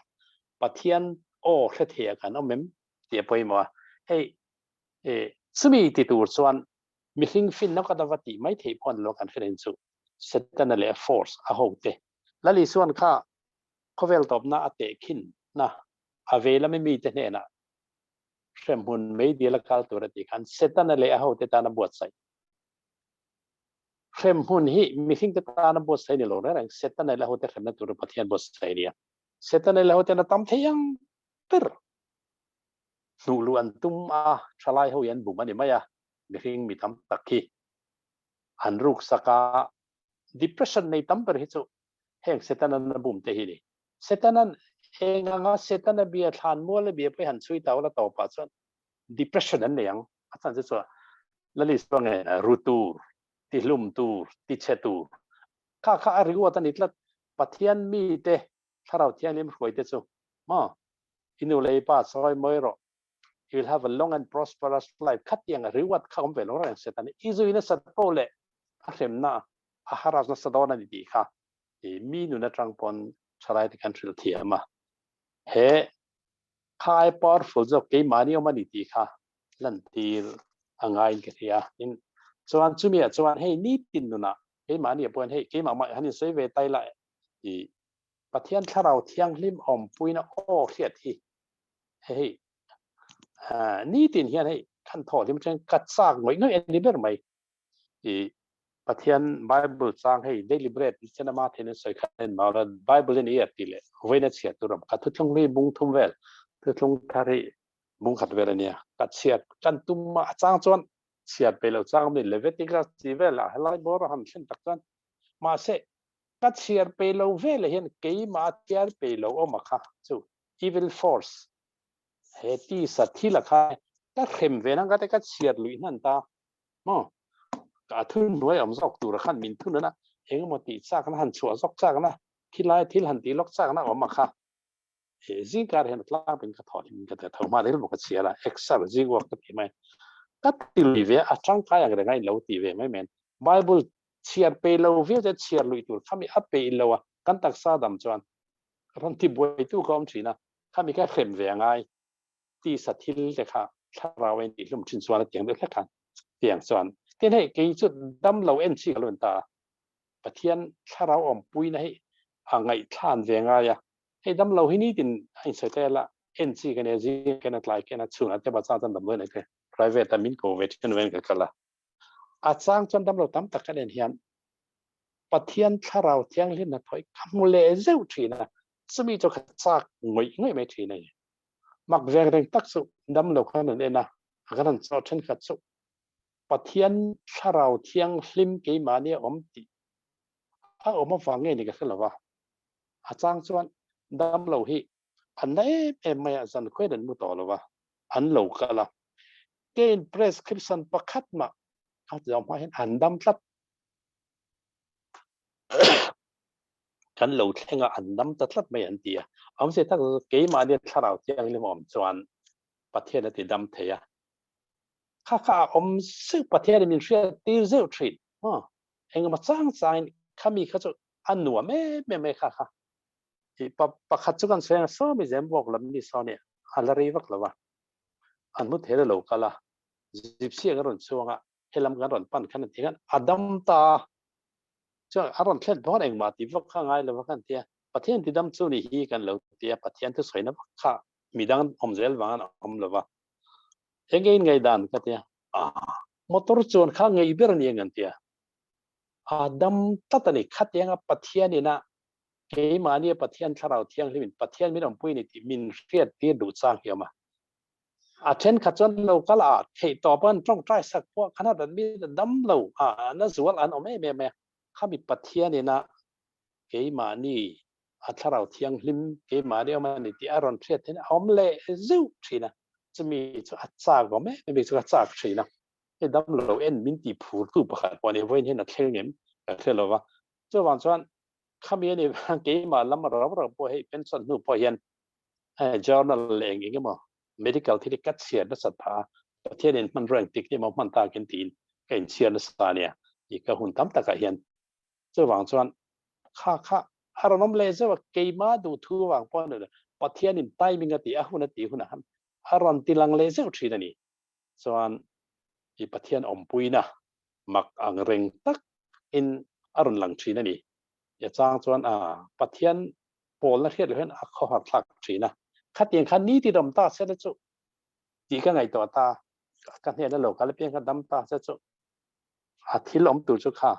Pathian aw hre thei a kan awm em tih a pawimawh a. Hei chumi ti tur chuan mihring finna ka dava tih mai theih pawh a ni lo kan hre reng chu Setana leh a force a hote Lal Isuan kha khawvel tawpna a tehkhin na a vei lama mite hnenah hremhmun meidil a kal tur a tih khan Setana leh a hote tan a buatsaih. Hremhmun hi mihringte tan a buatsaih ni lo reng reng, Setana leh a hote hremna tura Pathian buatsaih a ni a. Setana leh a hoten a tam thei ang ber hnuh luh an tum a, thalai ho hi an bum a ni mai a, mihring mi tam tak hi an ruksak a, depression nei tam ber hi chu heng Setana'n a bum te hi a ni. Setana'n eng anga Setana bia thlan mual a bia pawh hi han chhui ta ula tawpah chuan depression an nei ang. A chhan chu chuan Lali chuan nge ru tur, ti hlum tur, ti chhe tur. Kha kha a reward a ni tlat. Pathian mite Thlarau Thianghlim hruai te chu maw i nu leh i pa sawi mawi rawh. You will have a long and prosperous life. Khatiang a reward kha awm ve lo reng Setana i zui nasat pawh leh a hremna a haras nasa dawn a ni tih kha i mi nun atang pawn thalai te kan hrilh thiam a, he kha ai powerful zawk keimahni awm a ni tih kha lantir a ngaiin ka hria. Tin, chuan chumi ah chuan hei nitin nunah keimahni ah pawhin hei keimah mah han insawi ve tai la i Pathian thlarau thianghlim awmpuina aw hriat hi hei nitin hian hei kan thaw hlim atangin ka chak ngawih ngawih a ni ber mai. I Pathian Bible chang hei daily bread ni chen ama thein an sawi khan en mau la Bible in i er tih leh vawiin a chhiat tur awm kha thuthlung hlui bung thum vel thuthlung thar hi bung khat vel ania ka chhiat kan tum a chang chuan chhiat pe lo chang ni Leviticus chi vel a helai bawr a han thlen tak chuan mahse ka chhiar pe lo vel hian keimah chhiar pe lo awm a kha chu evil force he tisa thil a kha ka hrem ve nang ka te ka chhiar lui hnan ta Maw? Ka thun hnuai awm zawk tura khan min thun a, engemaw tih chakna han chhuah zawk chakna, khilai thil han tih lawk chakna awm a kha. He zingkar hian a tlangpin ka thawh hlim ka ti a, tho hma rilru ka chhiar a, exer zing uak ka ti mai. Ka ti lui ve a, a tangkai ang reng a in lo ti ve mai men. Bible chhiar peih lo viau te chhiar lui tur khami a peih lo a, kan taksa dam chuan rawn ti buaitu ka awm thin a, khami kha hrem ve a ngai. Tisa thil te kha thlarau a intihhlum thin chuan a tiang deuh hlek a, tiang chuan tin hei kei chu dam lo en chi ka lo en ta a, Pathian thlarau awmpuina hi a ngaihthlan ve ngai a, hei dam lo hi nitin a insawi ta ela en chi ka nia zing ken a tlai ken a chhunah te bachang chuan damdawi nei te private a min ko ve thin ven ka kal a, a chang chuan dam lo tam tak kan en hian Pathian thlarau thianghlim hnathawh hi ka hmu leh zeuh thin a, chumi chu ka chak ngawih ngawih mai thin a ni. Mak veng reng tak chu dam lo khan an en a, a kan han chaw thenkhat chu Pathian thlarau thianghlim keimahni a awm tih a awm avang nge ni ka hre lo va. A chang chuan dam lo hi an na em em mai a, zan khuain an mu tawh lo va, an lo kal a. Keiin prescription pakhat mah a zawng hma hian an dam tlat. Kan lo thleng a, an dam ta tlat mai an ti a. Awmze tak chu keimahni thlarau thianghlim a awm chuan Pathian a ti dam thei a. Kha kha a awm zeuh Pathian in min hriat tir zeuh thin. Maw? Engemaw chang changin khami kha chu a nuam em em mai kha kha. I pakhat chu kan sawi ang sawmi zem vuak lam mi saw nia a la rei vak lo a. An hmu thei lo kal a. Gypsy ang a rawn chuang a, helam kan rawn pan khan an ti khan a dam ta a. Chuan a rawn thlen dawn engmah tih vak kha ngai lo a kan ti a, Pathian ti dam chu ni hi kan lo ti a, Pathian thusawi na vak kha midang awm zel vang an awm lo va. Enge in ngaihdan ka ti a, ah motor chuan kha ngei ber a ni ang an ti a. A dam tlat a ni. Khatianga Pathian ina keimahnia Pathian Thlarau Thianghlimin Pathian min awmpui a ni tih min hriattir duh chang hi a awm a. A thenkhat chuan lo kal a theih tawp a, an tawngtai sak pawh khan a rat mi dam lo a, na zual an awm em em mai a. Khami Pathian ina keimahni a Thlarau Thianghlim keimahni awm a ni tih a rawn hriat hian a awm leh zeuh thin a. Chumi chu a chak awm em em chu a chak thin a. Hei dam lo en min tih phur tu pakhat pawh a ni. Vawiin hian a thleng em ka hre lo va. Chuvang chuan khami a ni keimah lam rau rau pawh hei pension hnu pawh hian journal leh eng eng emaw medical thil hi ka chhiar nasat phah a. Pathianin hmanrua engtik ni emaw hman takin tiin ka inchhiar nasa a nia. I ka hun tam takah hian Chuvang chuan kha kha a rawn awm leh zeuh a, keimah duhthu avang pawh a ni lo, Pathianin timing a tih, a hun a tih hunah khan a rawn ti lang leh zeuh thin a ni. Chuan i Pathian awmpuina mak ang reng tak in a rawn lang thin a ni. I chang chuan a Pathian pawlna hriat loh hian a khawhar thlak thin a, khatiang khan ni ti dawm ta se la chu tih ka ngaihtuah ta, ka hnena lo kal apiang kha dam ta se chu A thil awm tur chu kha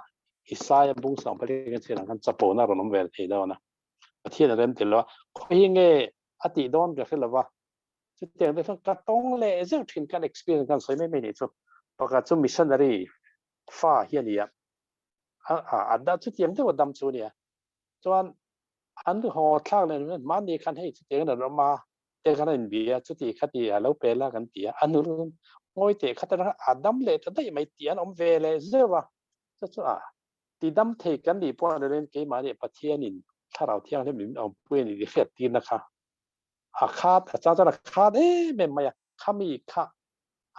Isaia bung sawm pali kan chhiar ang khan chapona a rawn awm ve thei dawn a. Pathian a rem tel lo a, khawi nge a tih dawn ka hre lo va. Chutiang te chuan ka tawng leh zeuh thin kan experience kan sawi mai mai nih chu. Pakhat chu missionary fa hi a ni a, a a chutiang deuh a dam chu a nia. Chuan an haw thlak leh hmanni khan hei chutiang in a rawn awm a, te khan a inbia a, chuti khati a lo pe la kan ti a, a nu chu ngawi teh khat atanga a dam leh ta daih mai tih an awm ve leh zeuh a, chu chu a ti dam thei kan nih pawh a ni loin keimahni Pathianin Thlarau Thianghlim min awmpui a ni tih hriat tirna kha a khat a chang chuan a khat em em mai a, khami kha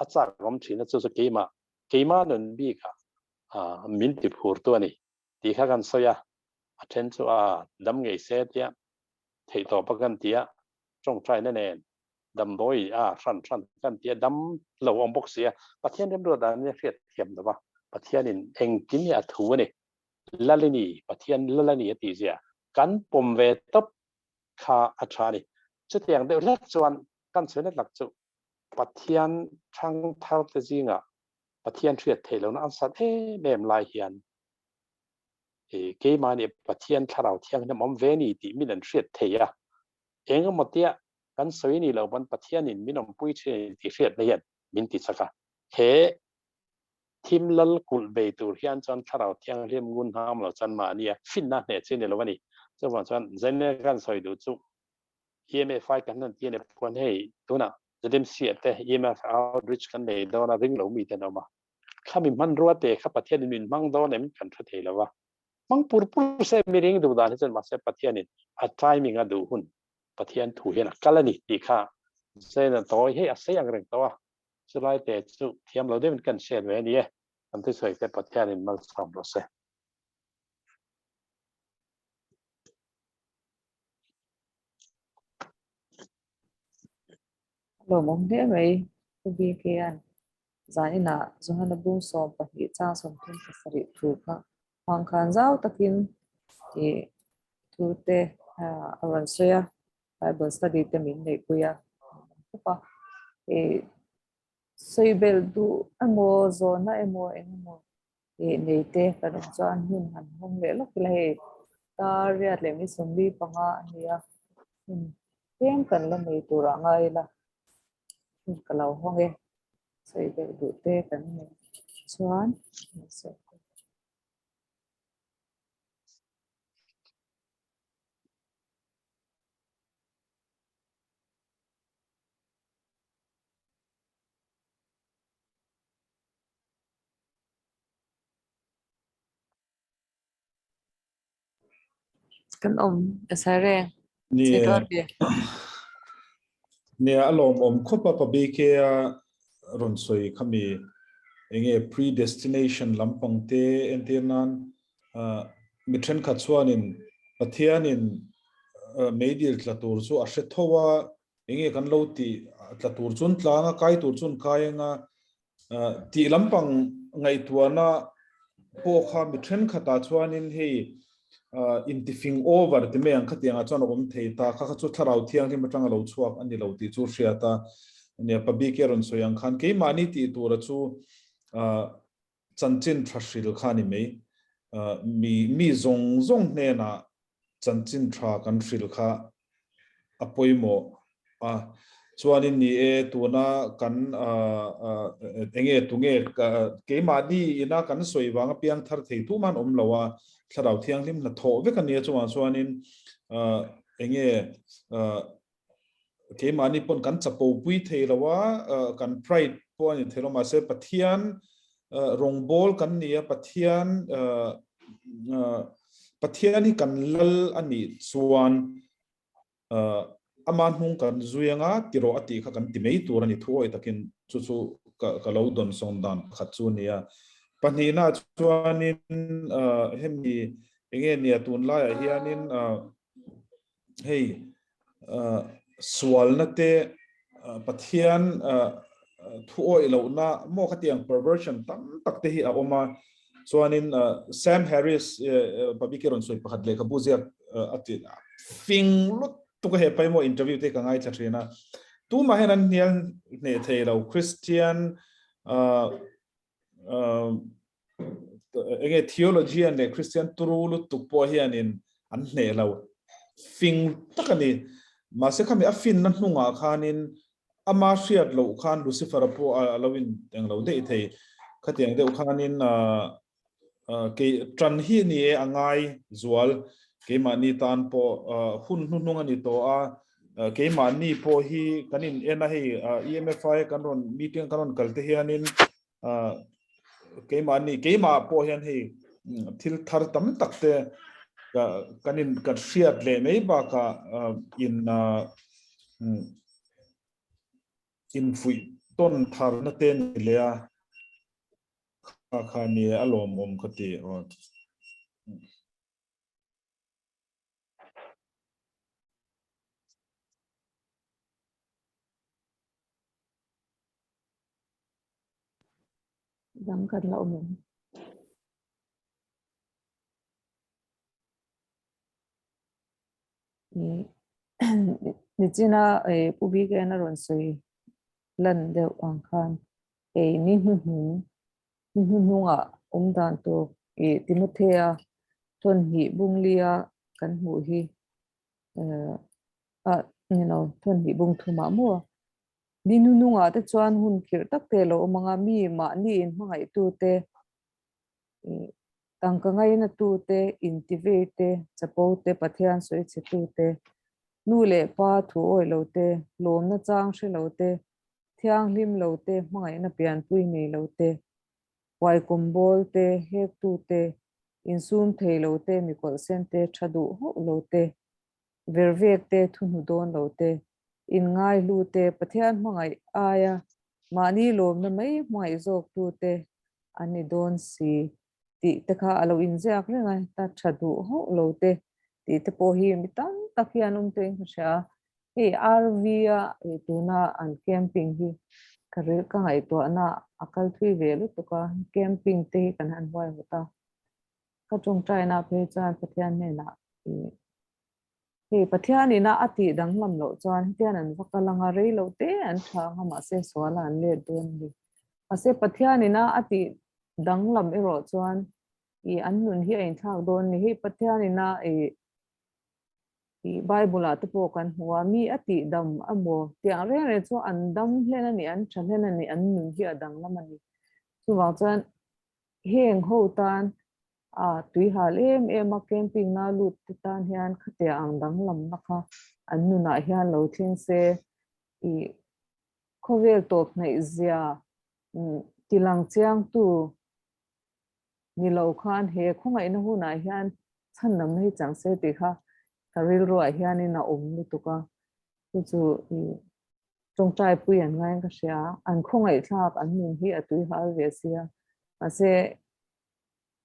a chak awm thin a, chu chu keimah keimah nun bikah min ti phur tu a ni tih kha kan sawi a, a then chu a dam ngei se tia theih tawp a kan ti a, tawngtaina nen damdawi a hran hran kan ti a, dam lo awm bawk si a, Pathian remruat dan in a hriat thiam lo va, Pathianin engkim hi a thu a ni, Lalini, Pathian Lalani a tih zia kan pawm ve tawp kha a tha a ni. Chutiang deuh hlek chuan kan chhuina tlak chu Pathian thang thar te zingah Pathian hriat theih lohna an sat em em lai hian I keimahni Pathian Thlarau Thianghlim awm ve ni tih min an hriat thei a, eng emaw tia kan sawi ni lo pawn Pathianin min awmpui thin a ni tih hriatna hian min ti chak a. He thim lal kulh bei tur hian chuan Thlarau Thianghlim ngun hngam lo chuan mahnia finna hneh chi ni lo a ni. Chuvang chuan Zene kan sawi duh chu EMFI kan han ti a ni phuan hei tunah ZMC ah te EMF outreach kan nei dawn a ring lo mite an awm a. Khami hmanrua te kha Pathianin min hmang dawn em kan hre thei lo va. Hmang pur pur se mi ring duh dan hi chuan mahse Pathianin a timing a duh hun Pathian thu hian a kal a ni tih kha Zaina tawi hei a sei ang reng tawh a, chulai te chu thiam lo deuhin kan hriat ve a ni e. Kan thusawi te Pathianin malsawm rawh se. Lawmawm hle mai Pu BK-a'n Zaninah Johana bung 12 chang 37 thu kha hmang khan zau takin ih thu te a rawn sawi a, Bible study te min neihpui a khawp a, ih sawi belh duh emaw zawhna emaw eng emaw ih nei te kan awm chuan hun han hawng leh lawk ila hei tar riat leh mi 45 a ni a, hun tlem kan la nei turah ngai ila hun ka lo hawng e. Sawi deuh duh te kan nei chuan Kan awm a sai reng. Ni e. Nia a lawmawm khawp a pa BK a rawn sawi khami enge predestination lampang te entir nan mi thenkhat chuanin Pathianin meidil tla tur chu a hre tho a, enge kan lo tih tla tur chuan tlang a kai tur chuan kai anga Tih lampang ngaihtuahna pawh kha mi thenkhatah chuanin hei intifing over ti mai ang khatiangah chuan a awm thei ta, kha kha chu Thlarau Thianghlim atanga lo chhuak a ni lo tih chu hriat a nia. Pa BK rawn sawi ang khan keimahni tih tura chu chanchin tha hril kha a ni mai. Mi mi zawng zawng hnenah chanchin tha kan hrilh kha a pawimawh a. Chuanin ni e, tuna kan enge tunge keimahni ina kan sawi vanga piang thar thei tu man awm lo a, Thlarau Thianghlim hna thawh vek a nia chungah chuanin enge keimahni pawn kan chapo pui thei lo a, kan pride pawh a ni thei lo mahse Pathian rawngbawl kan ni a, Pathian Pathian hi kan lal a nih chuan ama hnung kan zui anga ti rawh a tih kha kan ti mai tur a ni thu awi takin chu chu ka lo dawn sawn dan pakhat chu a ni a. Pahnihna chuanin hemi enge nia tunlaiah hianin hei sualna te Pathian thu awih lohna maw khatiang perversion tam tak te hi a awm a chuanin Sam Harris pabike rawn sawi pakhat lehkhabu ziak a ti fing lut tuk a he pai maw interview te ka ngaithla thin a tumah hian an hnial hneh thei lo Christian enge theologian leh Christian turu lutuk pawh hianin an hneh lo fing tak a ni. Mahse khami a finna hnungah khanin ama hriat loh khan Lucifer-a pawh a lo in eng lo daih thei. Khatiang deuh khanin kei tan hi ni e a ngai zual keimahni tan pawh hun hnuhnung a ni tawh a. Keimahni pawh hi kan in en a hei EMFI kan rawn meeting kan rawn kal te hianin keimahni keimah pawh hian hei thil thar tam tak te kan in kan hriat leh mai bakah in infuih tawn tharna te ni leh a kha kha ni a lawmawm ka ti. Dang kan la awm em? Nichina Pu BKN a rawn sawi lan deuh ang khan hei ni hnuhnung ni hnuhnungah awm dan tur ih Timothea thawnhnih bunglia kan hmuh hi ah ni lo thawnhnih bung thumah maw Ni nunungah te chuan hun khirh tak te lo awm ang a, mi mahni inhmangaihtu te, tangka ngainatu te, intivei te, chapo te, Pathian sawichhetu te, nu leh pa thu awih lo te, lawmna chang hre lo te, thianghlim lo te, hmangaihna pianpui nei lo te, huaikawm bawl te, hektu te, insum thei lo te, mikawlhsen te, tha duh hauh lo te, vervek te, thuhnu dawn lo te, inngaihlu te, Pathian hmangaih aia mahni lawmna mai hmangaih zawktu te an ni dawn si tih te kha a lo inziak reng a, ta tha duh hauh lo te tih te pawh hi mi tam tak hi an awm tawhin ka hria a, hei RV a tuna an camping hi ka ril ka ngaihtuahna a kal thui ve lutuk a, camping te hi kan han huaihawt a, ka tawngtaina phei chuan Pathian hnenah ih Hei Pathian ina a tih danglam loh chuan hetian an va kal anga rei lo te an tha anga mahse suala an let dawn a ni. Mahse Pathian ina a tih danglam erawh chuan ih an nun hi a inthlak dawn a ni. Hei Pathian ina ih ih Bible ah te pawh kan hmu a, mi a tih dam amaw tiang reng reng chu an dam hlen a ni, an tha hlen a ni, an nun hi a danglam a ni. Chuvang chuan heng ho tan a tui hal em em a camping na lut te tan hian khatia ang danglamna kha an nunah hian lo thleng se ih khawvel tawp hnaih zia tilang chiangtu ni lo khan he khawngaihna hunah hian chhandamna hi chang se tih kha ka rilruah hianin a awm lutuk a chu chu ih tawngtai pui an ngai ka hria an khawngaihthlak an nun hi a tui hal ve sia mahse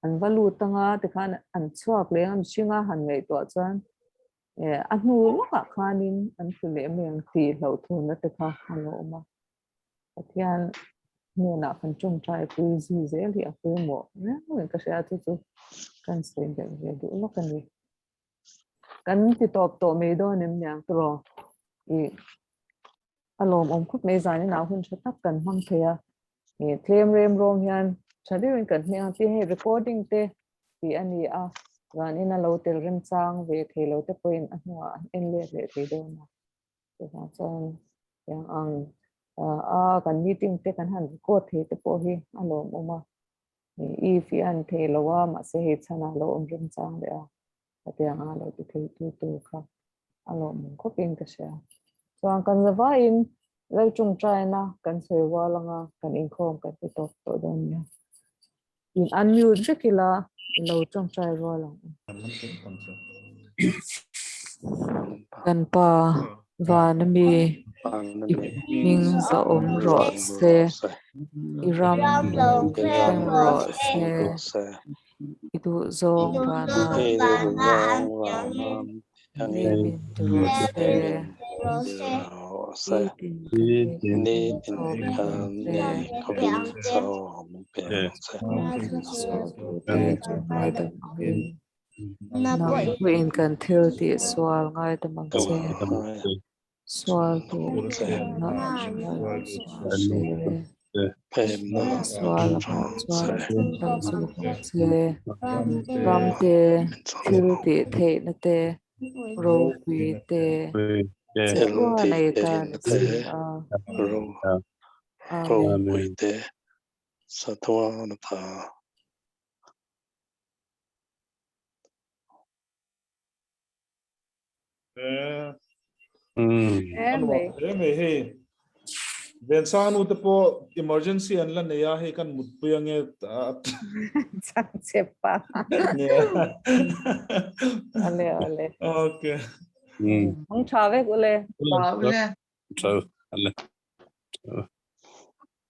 an va lut anga tikhan an chhuak leh a mihring a han ngaihtuah chuan eh a hnu lawkah khanin an tlu leh mai ang tih hlauhthawnna te kha a lo awm a Pathian hnenah kan tawngtai pui zui zel hi a pawimawh reng in ka hria chu chu kan sawi belh ve duh lawk a ni kan ti tawp tawh mai dawn em niang tiraw ih a lawmawm khawp mai zanin ah hun tha tak kan hmang thei a ih tlem rem rawng hian tha deuhin kan hming ang chi hei recording te. tih a ni a, zanin a lo tel remchang ve thei lo te pawhin a hnuah an en let leh thei dawn a. Chuvang chuan tiang ang a kan meeting te kan han record thei te pawh hi a lawmawm a. If i an thei lo a, mahse hei chhanah lo awm remchang leh a, hetiang a lo ti thei tu tur kha a lawmawm khawpin ka hria. Chuan kan zavaiin Lalṭawngṭaina kan sawi rual anga kan inkhawm kan ti tawp tawh dawn nia. In unmute vek ila i lo ṭawngṭai rual ang u. Kan Pa van ami i hming zahawm rawh se, i ram thleng rawh se, i duhzawng vana Lemin ti rawh se, nitin kan nei khawpin chaw min pe rawh se. Ngaidam angin nang pawhin kan thil tih sual ngaidam ang che. Sual tur thlemna hruai se, sual lakah chuan chhandam zawk ang che. Ramte thil tih theihna te, ropui te, chhua nei ta ni si a. Amen. Hle hei Vensanu te pawh emergency an la nei a hei kan mutpui ange chang che pa ale ale okay hong tha vek ule ule tha ale.